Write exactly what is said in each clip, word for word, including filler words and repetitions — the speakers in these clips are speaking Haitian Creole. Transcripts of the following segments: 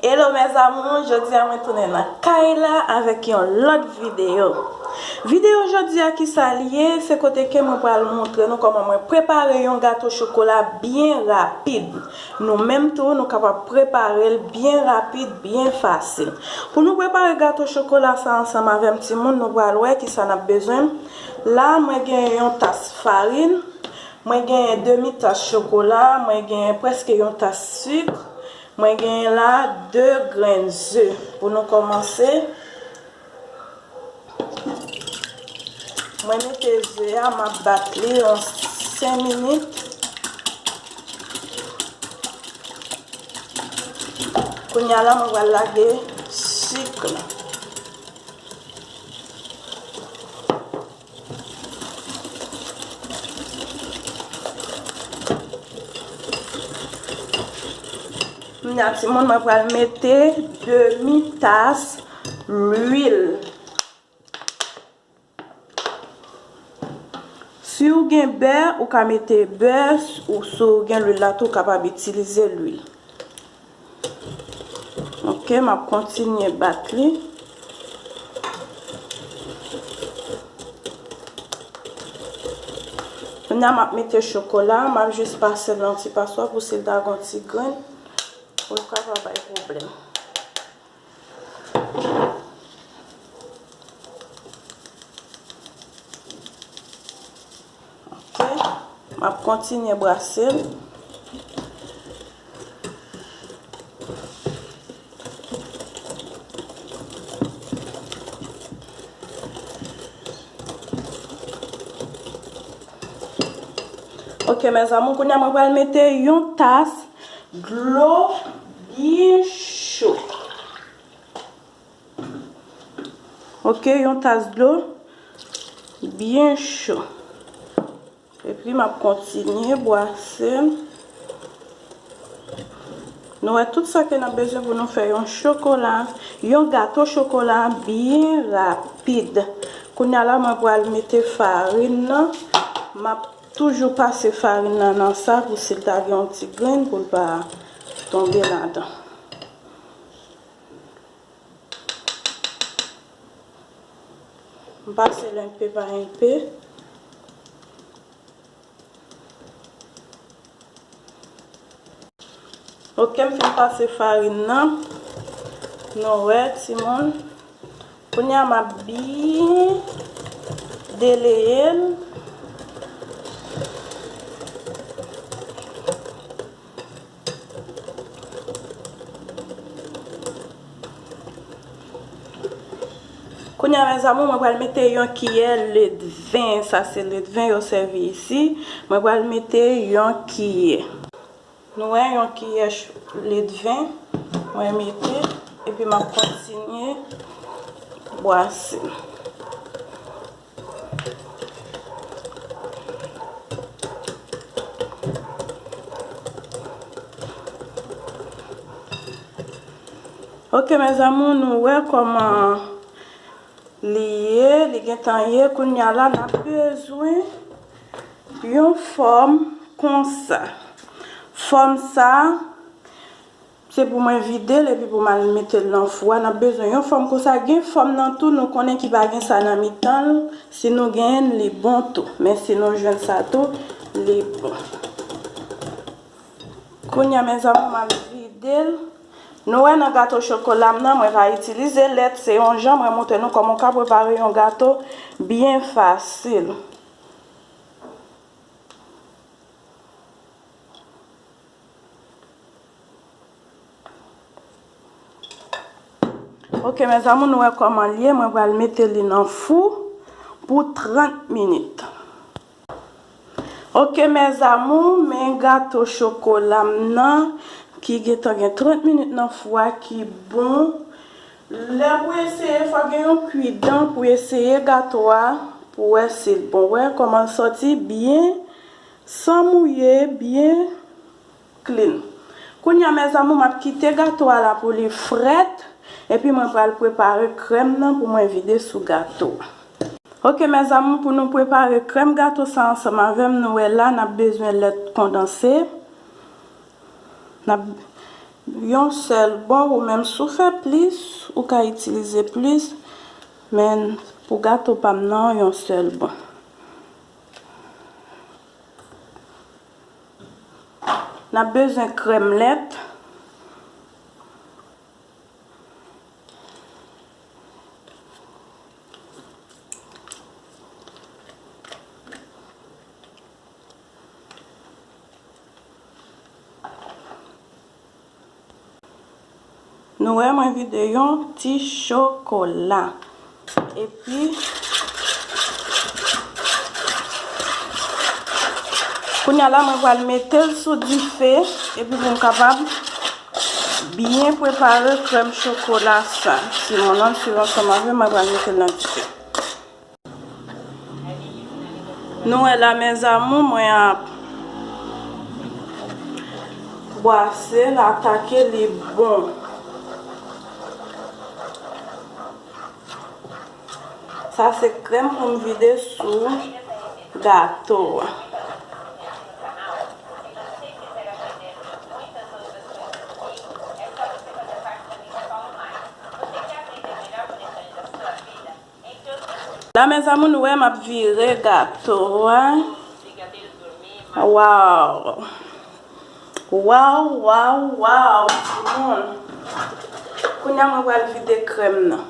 Hello mes amours, jodi a mwen tounen nan kay la avèk yon lòt videyo. Videyo jodi a ki sa l ye, se kote ke mwen pral montre nou kòman mwen prepare yon gato chokola byen rapid. Nou menm tou, nou kapab prepare l byen rapid, byen fasil. Pou nou prepare gato chokola sa ansanm avè m timoun, nou pral wè ki sa n ap bezwen. La, mwen gen yon tas farin, mwen gen demi tas chokola, mwen gen prèske yon tas sik, mwen gen la de grenn ze. Pou nou kòmanse, mwen mete ze a, m ap bat li yon senk minit. Kounye a la, mwen pral lage sik la. Kounye a, timoun, mwen pral mete demi tas lwil. Si w gen bè, ou ka mete bè, ou si w gen lwil la tou, ou kapab itilize lwil. Ok, m ap kontinye bat li. Kounye a, m ap mete chokola, m ap jis pase l nan ti paswa pou si l ta gen yon ti grenn, pou l ka pa bay pwoblèm. Ok, m ap kontinye brase l. Ok, mes amours, kounye a mwen pral mete yon tas dlo byen cho. Ok, yon tas dlo byen cho. Epi m ap kontinye bwase l. Nou wè tout sa ke n ap bezwen pou nou fè yon chokola, yon gato chokola byen rapid. Kounye a la, mwen pral mete farin nan. M ap toujou pase farin nan nan sa pou si l ta gen yon ti grenn pou l pa tonbe ladan. M pase l enpe pa enpe. Ok, m fin pase farin nan. Nou wè, timoun. Kounye a, m ap byen deleye l. Kounye a, mes amours, mwen pral mete yon kiyè ledven. Sa se ledven yo sèvi isi. Mwen pral mete yon kiyè. Nou wè, yon kiyè ch-, ledven, mwen mete, epi m ap kontinye bwase. Ok, mes amours, nou wè kòman li ye, li gentan ye. Kounye a la, n ap bezwen yon fòm konsa. Fòm sa, se pou mwen vide l epi pou m al mete l nan fou a. N ap bezwen yon fòm konsa. Gen fòm nan tou, nou konnen ki pa gen sa nan mitan l. Si nou genyen l, li bon tou. Men si nou jwenn sa tou, li bon. Kounye a, mes amours, m ap vide l. Nou wè nan gato chokola m nan, mwen pa itilize lèt. Se yon jan mwen montre nou kòman w ka prepare yon gato byen fasil. Ok, mes amours, nou wè kòman l ye. Mwen pral mete li nan fou pou trant minit. Ok, mes amours, men gato chokola m nan ki gentan gen trant minit nan fou a, ki bon. Lè pou eseye, fò gen yon kwidan pou eseye gato a, pou wè si l bon. Wè kòman l sòti byen, san mouye, byen clean. Kounye a, mes amours, m ap kite gato a la pou li frèt, epi mwen pral prepare krèm nan pou mwen vide sou gato a. Ok, mes amours, pou nou prepare krèm gato sa ansanm avè m, nou wè la, n ap bezwen lèt kondanse. N ap, Yon sèl bon, ou menm si w fè plis, ou ka itilize plis, men pou gato pa m nan, yon sèl bon. N ap bezwen krèm lèt. Nou wè mwen vide yon ti chokola. Epi, kounye a la, mwen pral mete l sou dife, epi pou m kapab byen prepare krèm chokola sa. Timoun, ann swiv ansanm avè m, mwen pral mete l nan dife. Nou wè la, mes amours, mwen ap bwase l, atake li bon. Sa se krèm pou m vide sou gato a. La, mes amours, nou wè m ap vire gato a. Waw! Waw, waw, waw, timoun! Kounye a, mwen pral vide krèm nan.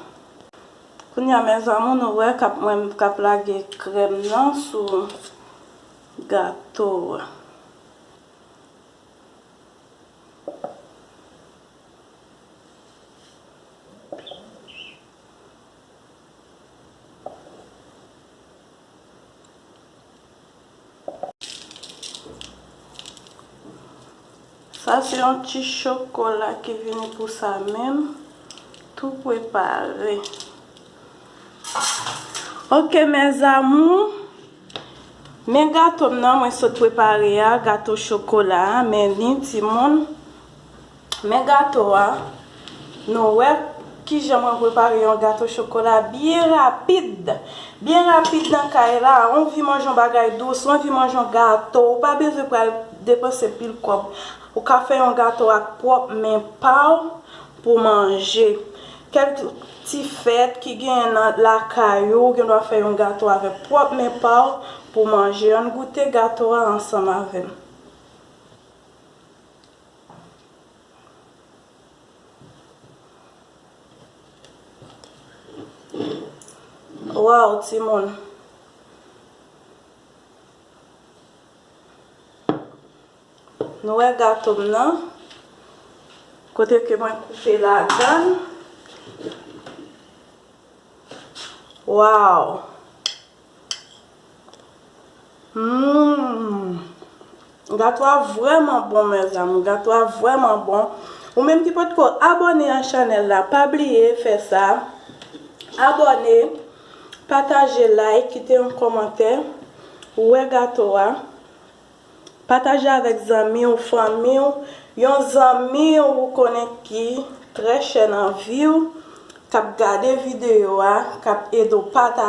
Kounye a, mes amours, nou wè k ap, mwen k ap lage krèm nan sou gato a. Sa se yon ti chokola ki vini pou sa menm. Tou prepare. Ok, mes amours. Men gato m nan, mwen sot prepare a, gato chokola a, men li, timoun. Men gato a, nou wè kijan mwen prepare yon gato chokola byen rapid. Byen rapid nan kay la, ou anvi manje yon bagay dous, ou anvi manje yon gato, ou pa bezwen pral depanse pil kòb. Ou ka fè yon gato ak pwòp men pa w pou manje. Kèk ti fèt ki genyen nan lakay ou, ou gen dwa fè yon gato avèk pwòp men pa w pou manje. Ann goute gato a ansanm avè m. Waw, timoun. Nou wè gato m nan? Kote ke mwen koupe ladann. Waw! Mm. Gato a vrèman bon, mes amours. Gato a vrèman bon. Ou menm ki potko abòne a chanèl la, pa bliye fè sa. Abòne, pataje, like, kite yon kòmantè. Ou wè gato a. Pataje avèk zanmi w, fanmi w, yon zanmi w ou konnen ki trè chè nan vi w, k ap gade videyo a, k ap ede w pataje.